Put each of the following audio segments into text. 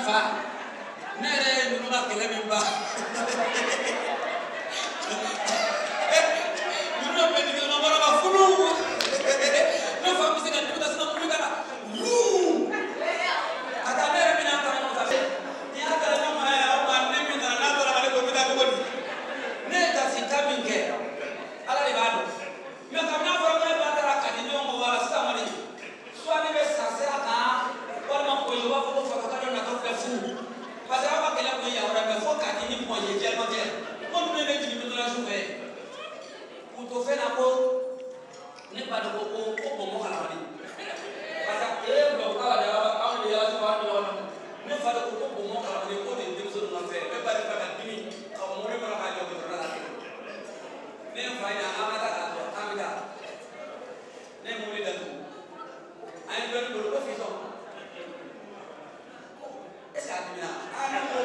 Fa ne yɛrɛ ye ninnu ka kɛlɛ min ban, ninnu bɛɛ dimi bɔra ka funu. Ne fa bɛ se ka dimi ka se ka mobili ka na wuu ka taa. Ne yɛrɛ bɛna an taara ɲɔgɔn fɛ, ni y'a taara ɲɔgɔn ma ye, aw ma ne min nana n'a taara ale ko n bɛ taa cogo di? Ne ye taxi ta min kɛ, Ala de b'a dɔn. Mɛ kabini a fɔra ko ne ba taara ka di ɲɔgɔn ma wala sisan kɔni, soit ne bɛ sa sira kan, walima o b'a fɔ ko fatɔ dɔ natɔ filɛ fu, parce que aw ka kɛlɛ kun ye yan wɛrɛ mɛ fo ka di ni mɔgɔ ye jɛman tɛ ko ninnu ye ne jigin min dɔrɔn su fɛ k'u to fɛn na, ko ne ba de ko ko ko bɔnbɔn kalamani, parce que ee mɛ k'a la aw de yala su b'a ɲɔgɔn na. Ne fa de ko ko bɔnbɔn kalamani, ko de ye denmisɛnninw ka fɛn. Ne ba de fɛ ka dimi ka mɔbili kɔnɔ k'a jɔ gudɔrɔn la. Ne ye fa ye, an ka taa k'a to an bɛ taa. Ne ye mobili datugu, an ye dɔɔnin bolo ko fisɔn, est ce que a dimina? Aa, ne ko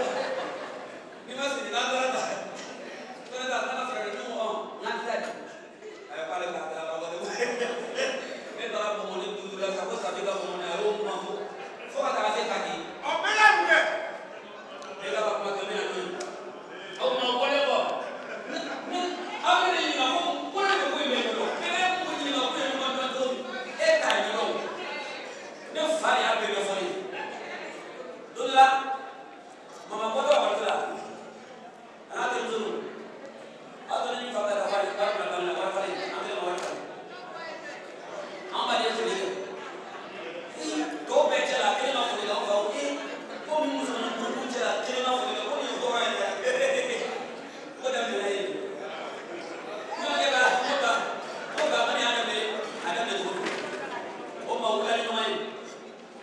ni ma segin n'an taara ta fɛnɛ ta n'a ka fɛɛrɛ. Ne ko ɔn n'an tɛ taa di. A ye k'ale k'a taa ka wari. Ne taara bɔnbɔnni duuru la sa, ko sabi ka bɔnbɔnni, a y'o kuma fo fo ka taga se Kati. Ɔ bɛɛ y'a minɛ. Ne ka kuma tɛ, ne na n'o ye. O tuma o bɔlen kɔ, ne aw bɛ ne ɲininka ko ko ne bɛ ko in bɛɛ ɲɛdɔn. Ne bɛ ko ɲininka ko ye ɲɔgɔn dɔn cogo min, e t'a ɲɛdɔn. Ne fa de y'a bɛɛ ɲɛfɔ ne ye. Don dɔ la, mama bɔtɔ ekɔliso la a n'a denmuso, aw tɔ ne ni fa bɛ ka wari wari bila banque la, wari falen, an bɛ ka wari falen. An ba de ye feere kɛ tɔw bɛɛ cɛ la, kelen ma foli kɛ. Anw fa ko ee, ko min musomanin gurupu cɛ la, kelen ma foli kɛ, ko nin ye hɔrɔn ye dɛ. Ko daminɛ ye ne ma kɛ ba ko ba ko ba ko nin y'a daminɛ, a daminɛ cogo di? O ma wuli ni ɲɔgɔn ye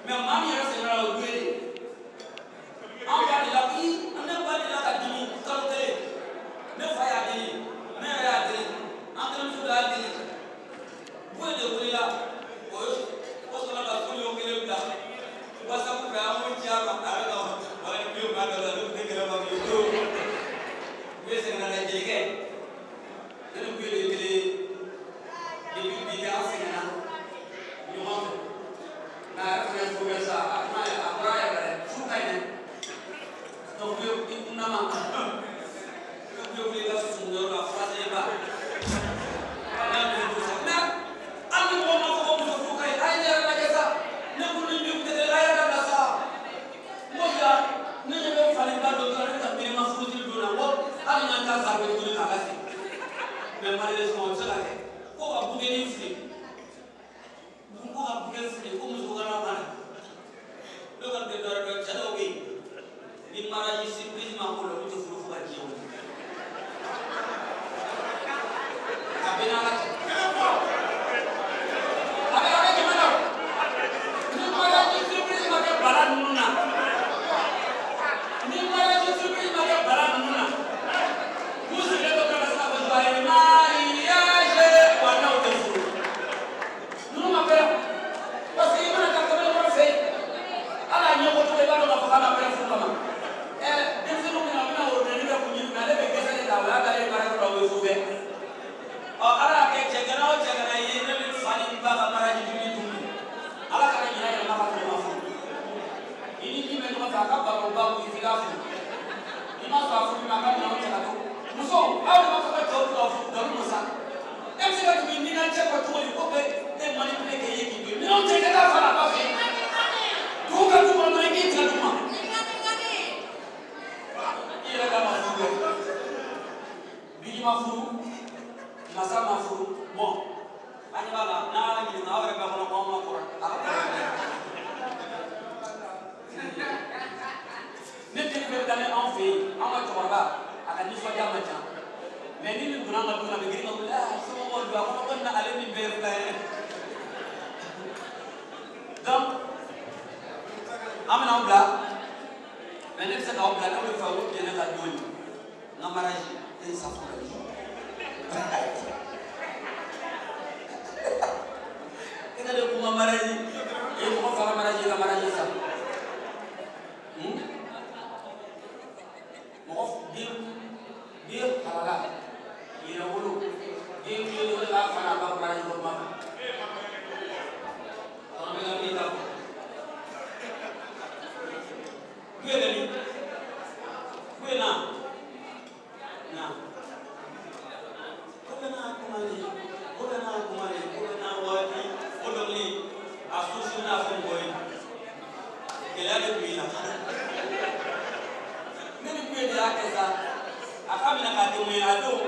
mɛ maa min yɛrɛ sɛgɛnna la, o ye de an ba de la. I ne ba de la ka dimi kalo kelen, ne fa y'a deli, ne yɛrɛ y'a deli, an terimuso dɔ y'a deli, buye de wulila, o ye o sɔrɔ ka kolo kelen bila WhatsApp fɛ, an b'o ci a ma, a bɛ ka wala ni buye b'a dɔ la, ne tun tɛ kɛlɛ ma bi o buye sɛgɛnna dɛ. Jelikɛ, ne ni buye de ye kelen ye depuis bi tɛ, an sɛgɛnna ɲɔgɔn fɛ. Nka a yɛrɛ fana ye furu kɛ sa, a kuma ye, a bɔra a yɛrɛ la dɛ, furu ka ɲi dɛ. Donc buye i kunnama, i bɛ buye wuli i ka sunukunyɔrɔ la, furasɛnɛ ba n'a bɛ furu sa. Mɛ hali ni mɔgɔ ma fɔ ko muso furu ka ɲi, a ye ne yɛrɛ lajɛ sa, ne ko ni min tɛ kelen, a y'a dabila sa. N ko bi ne ɲɛ bɛ falen ba dɔ la, ne bɛ ka miiri ma furusiri don na, n ko hali n'an ta sa bɛ tuguni k'a lasegin. Mais malheureusement o tɛ se ka kɛ ko ka bugɛni fili, ko ka bugɛni fili, ko muso kana ma na. Ne kɔni tɛ dɔwɛrɛ dɔn, cɛ dɔw bɛ yen, ni mariage surprise ma k'o la, olu tɛ furu fo ka diɲɛ wuli. A bɛɛ n'Ala cɛ. Kelen fɔ. A bɛ jumɛn na? Ni mariage surprise ma kɛ bala ninnu na, ni mariage surprise ma kɛ bala ninnu na, k'u sigilen to ka se ka fɔ joyeux mariage, wa n'aw tɛ furu. Ninnu ma pɛrɛn, parce que i mana taa kamalenkɔrɔ fɛ yen, hali a ɲɛbɔ cogo, i b'a dɔn k'a fɔ k'a ma pɛrɛn furu kama. Ɛ denmisɛnninw bɛna, u bɛna worobinɛnin kɛ kun ɲini, ale bɛ gɛsɛ de ta, o y'a dalen baarakɛyɔrɔ la, o ye fu bɛɛ. Ɔ Ala y'a kɛ, cɛ gana o cɛ gana ye, ne ni fa ni ba ka mariage dumuni dun, Ala kana ɲinɛ yɛlɛma ka sɔrɔ i ma furu. I ni min bɛ ɲɔgɔn fɛ, a ka baro ba kun f'i k'a furu. N'i ma sɔn a furu ma, a ka minɛnw cɛ ka to. Musow, aw de b'a fɔ ko cɛw tɛ ka furu, nkalon don sa. E bɛ se ka tugu i ni cɛ kɔ cogo di ko bɛ e manipuler k'e ye k'i to yen? Minɛnw cɛ, i ka taa fa la ba fɛ yen. Dugu ka du kɔnɔ dɔrɔn, i k'i tigɛ d'u ma. I yɛrɛ ka ma furu kɛ. Bigi ma furu, masa ma furu. Bon, an ɲɛ b'a la, n'a y'a ɲininka aw yɛrɛ bɛɛ kɔnɔ ko anw ma kɔrɔ, a ka kɔrɔ. Ne den bɛɛ bɛ taa ni anw fɛ yen, an ka cɛkɔrɔba a ka nisɔndiya man ca. Mɛ ni nin donna an ka du kɔnɔ, a bɛ girin ka wuli, aa somɔgɔw don, a kɔnɔ ko nin ale ni bɛɛ ye filan ye. Donc an bɛna aw bila, mɛ ne bɛ se k'aw bila, ne bɛ fɛ o jɛnɛ ka don ye n ka mariage e safunɛ. E ka de kuma mariage e mɔgɔ fa ka mariage, e ka mariage sa. Mɔgɔ den den halala yɛrɛ wolo, den kelen o de b'a fa n'a ba ka mariage ko kuma fɛ. Tɔnɔ bɛ ka min ta fɔ. Buye bɛ min? Buye na. Na. Ko bɛ n'a kuma de, ko bɛ n'a kuma de, ko bɛ n'a waati, o dɔnkili a susu n'a fɔ mɔgɔ ye. Gɛlɛya de tun b'i la. Ne ni Buye de y'a kɛ sa, a ka minɛ k'a denw ye a don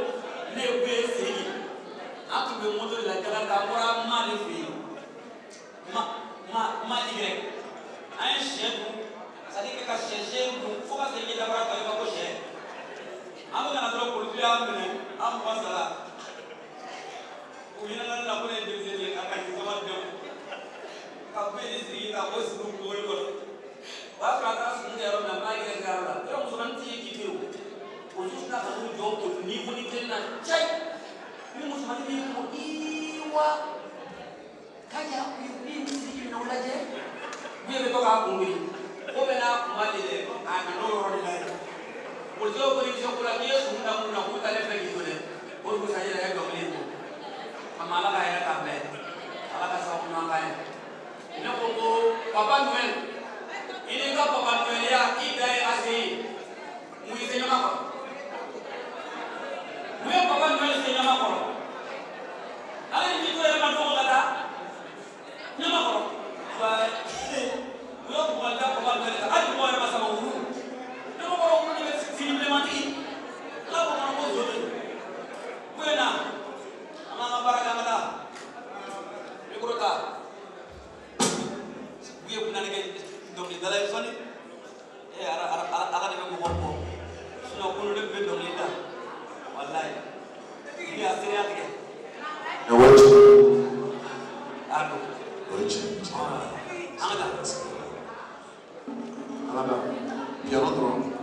ne ye Buye sigi. An tun bɛ moto de la Jakarta, an bɔra Ma de fɛ yen. Ma ma ma Y. An ye sɛ dun, c'est à dire que ka sɛ sɛ dun fo ka se i dabara kan i b'a ko sɛ. An bɛ ka na dɔrɔn polisiw y'an minɛ, an mɔgɔ saba. U ɲinɛna ne la ko ne ye denmisɛnnin ye ka kasi sama di ne ma. Ka Buye ni Sidiki ta k'o sigi u mobili kɔnɔ. O y'a sɔrɔ a taara sun kɛ yɔrɔ min na, maa yɛrɛ ka yɔrɔ la. Yɔrɔ musomanin tɛ k'i to yen o. Olu sina ka n'u jɔ o niveau ni kelen na cayi. Ni musomanin b'i kun ii wa k'a y'a kun ye ni Sidiki minɛ o lajɛ. Buye bɛ to k'a kun wuli. Ko bɛ n'a kuma de dɛ, a nana o yɔrɔ de la yen. Polisiw ko ni nisɔn ko la k'i ye sun da mun na k'u talen filɛ k'i to dɛ. O dugusajɛ yɛrɛ ye dɔnkili bɔ. A ma Ala ka hɛrɛ k'a bɛɛ. Ala ka sababu ɲuman k'an ye. Ne ko ko Papa Noël, i n'i ka Papa Noël ya k'i da ye ACI ye. Mun y'i se ɲama kɔrɔ? Mun ye Papa Noël se ɲama kɔrɔ? Ale ni to yɛrɛ ma dɔgɔ ka taa ɲama kɔrɔ. U ye bugɔli da Papa Noël kan. Hali mɔgɔ yɛrɛ ma sama wulu. Ɲama kɔrɔ wulu de bɛ fini bilenmantigi. Ala ko kɔnɔ ko zo de don. Buye na, an b'an ka baara kɛ an ka taa. Micro ta. Buye kun nana kɛ dɔnkilidala ye sɔɔni. Ee ala ala ala de bɛ mɔgɔ bɔ. Sinon kunun ne tun bɛ dɔnkili da. Walayi. Buye a seereya tigɛ. O ye tiɲɛ. A don. O ye tiɲɛ ye. An ka taa. Ala ka piano dɔrɔn.